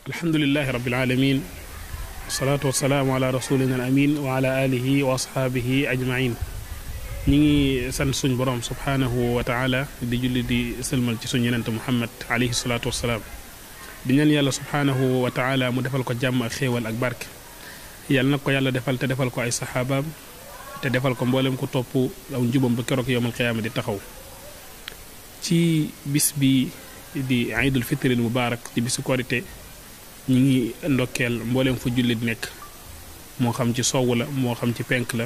alhamdulillahi rabbil alamin wasalaatu wasalaamu ala rasulina al amin wa ala alihi wa ashaabihi ajmain ñi ngi sant suñ borom subhaanahu wa taala di julli di sëlmal ci suñ yenente muhammad alayhi salaatu wasalaam di ñaan yàlla subhaanahu wa taala mu defal ko jàmm ak xéewal ak barke yàlla nag ko yàlla defal te defal ko ay saxaabaam te defal ko mboolem ko topp aw njubam ba keroog yowmal qiyaama di taxaw ci bis bi di iidul fitril mubaarak ci bisu korite ñi ngi ndokkeel mboolem fu jullit nekk moo xam ci sowwu la moo xam ci penk la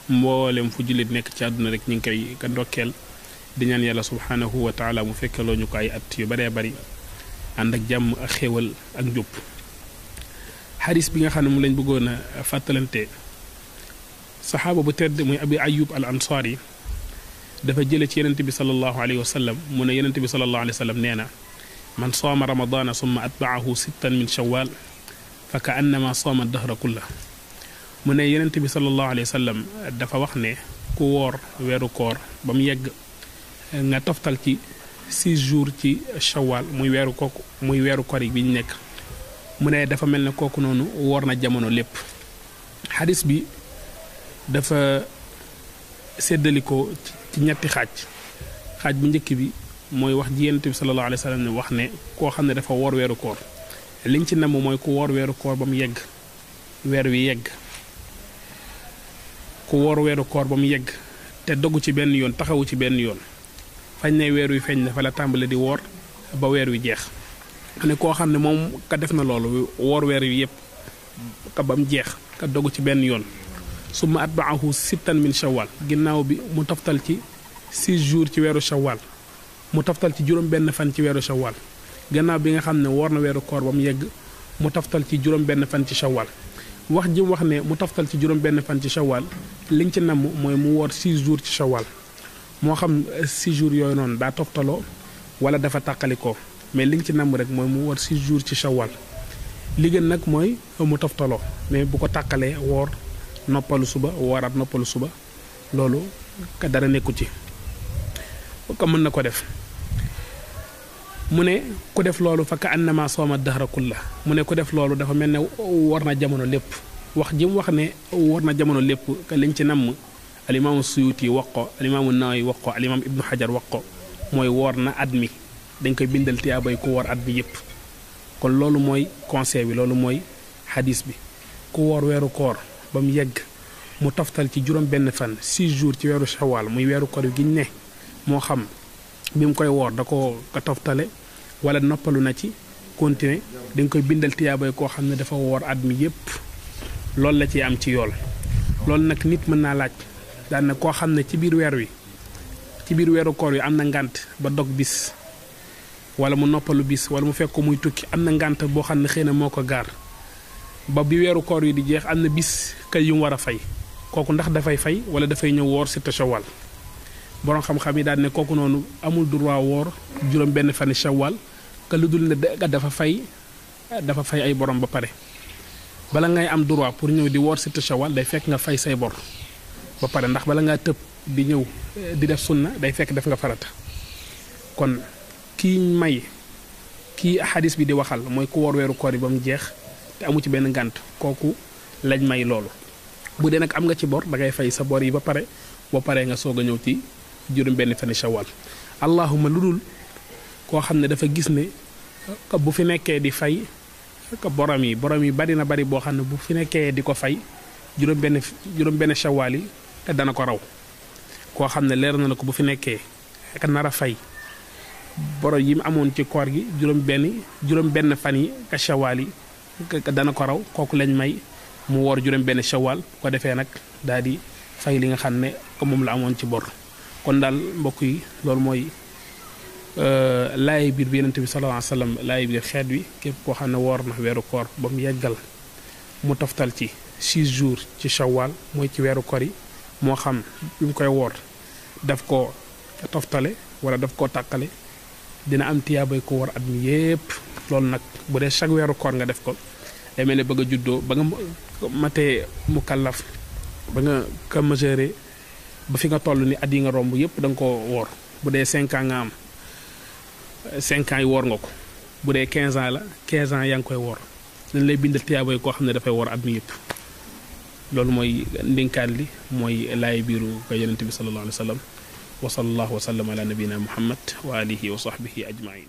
mboolem fu jullit nekk ci àdduna rek ñi ngi koy ka ndokkeel di ñaan yàlla subhaanahu wa taala mu fekkeloo ñu ko ay at yu baree bari ànd ak jàmm ak xéewal ak njub xadis bi nga xam ne mu lañ bëggoon a fàttalante saxaaba bu tedd muy abi ayub al ansaari dafa jële ci yenente bi sallallahu alayhi wa sallam mu ne yenente bi sallallahu alayhi wa sallam nee na man sooma ramadaana summa atbaahu sittan min shawal fa ka annama sooma dahra kulla mu ne yenente bi sallallahu alayhi wa sallam dafa wax ne ku woor weeru koor ba mu yegg nga toftal ci 6 jours ci shawal muy weeru koor yi bi ñu nekk mu ne dafa mel ne kooku noonu woor na jamono lépp xadis bi dafa séddalikoo ci ñetti xaaj bu njëkk bi mooy wax ji Yonent bi sallallahu alayhi wa sallam ne wax ne koo xam ne dafa woor weeru koor liñ ci namm mooy ku woor weeru koor ba mu yegg weer wi yegg ku woor weeru koor ba mu yegg te dogu ci benn yoon taxawu ci benn yoon fañ ne weer wi feeñ na fa la tàmbale di woor ba weer wi jeex ne koo xam ne moom ka def na loolu woor weer wi yëpp ka ba mu jeex ka dogu ci benn yoon summa atbaahu sittan min shawal ginnaaw bi mu toftal ci 6 jours ci weeru shawal mu toftal ci juróom benn fan ci weeru shawal gannaaw bi nga xam ne woor na weeru koor ba mu yegg mu toftal ci juróom benn fan ci shawal wax ji mu wax ne mu toftal ci juróom benn fan ci shawal liñ ci namm mooy mu woor 6 jours ci shawal moo xam 6 jours yooyu noonu daa toftaloo wala dafa tàqalikoo mais liñ ci namm rek mooy mu woor 6 jours ci shawal li gën nag mooy mu toftaloo mais bu ko tàqalee woor noppalu suba wooraat noppalu suba loolu ka dara nekku ci ko mën na ko def mu ne ku def loolu fa ka annama sooma dahra kulla mu ne ku def loolu dafa mel ne war na jamono lépp wax ji mu wax ne war na jamono lépp ka liñ ci namm alimaamu suyuti wax ko alimaamu nawawi wax ko alimaam ibnu xajar wax ko mooy woor na at mi dañ koy bindal tiyaabay ku woor at bi yépp kon loolu mooy conseil bi loolu mooy xadis bi ku woor weeru koor ba mu yegg mu toftal ci juróom benn fan 6 jours ci weeru shawal muy weeru koor gi ñu ne moo xam bi mu koy woor da ko toftale wala noppalu na ci continuer dañ koy bindal tiyaabay koo xam ne dafa woor at mi yépp loolu la ci am ci yool loolu nag nit mën naa laaj daan na koo xam ne ci biir weeru koor wi am na ngànt ba dog bis wala mu noppalu bis wala mu fekk ko muy tukki am na ngànt boo xam ne xëy na moo ko gaar ba bi weeru koor yi di jeex am na bis kay yu mu war a fay kooku ndax dafay fay wala dafay ñëw woor sitta shawal borom xam-xam yi daal ne kooku noonu amul droit woor juróom benn fani shawal ka lu dul ne dafa fay ay borom ba pare bala ngay am droit pour ñëw di woor sitta shawal day fekk nga fay say bor ba pare ndax bala ngaa tëb di ñëw di def sunna day fekk def nga farata kon kii xadis bi di waxal mooy ku woor weeru koor yi ba mu jeex te amu ci benn ngànt kooku lañ may loolu bu dee nag am nga ci bor da ngay fay sa bor yi ba pare boo paree nga soog a ñëw ci juróom benn fani shawal allahuma lu dul koo xam ne dafa gis ne bu fi nekkee di fay borom yi bari na bari boo xam ne bu fi nekkee di ko fay juróom benn shawal yi te dana ko raw koo xam ne leer na la ko bu fi nekkee ka nar a fay borom yi mu amoon ci koor gi juróom benn fan yi ka shawal yi dana ko raw kooku lañ may mu woor juróom benn shawal bu ko defee nag daal di fay li nga xam ne ko moom la amoon ci bor kon daal mbokk yi loolu mooy laay biir bi Yonent bi sallallahu alayhi wa sallam laay biir xeet wi képp koo xam ne woor na weeru koor ba mu yeggal mu toftal ci 6 jours ci shawal mooy ci weeru koor yi moo xam bi mu koy woor daf ko toftale wala daf koo tàqale dina am tiyaabay ko woor at mi yépp loolu nag bu dee chaque weeru koor nga def ko day mel ne bëgg a juddoo ba nga matee mu kallaf ba nga ka majeure ba fi nga toll ni at yi nga romb yépp da nga ko woor bu dee 5 ans nga am 5 ans yi woor nga ko bu dee 15 ans la 15 ans yaa ngi koy woor dañ lay bindal tiyaaba yi koo xam ne dafay woor at mi yëpp loolu mooy ndénkaan li mooy laay biiru ko yonent bi sallallahu alayhi wa sallam wa sallallahu wa sallam ala nabina muhammad wa alihi wa sahbihi ajmain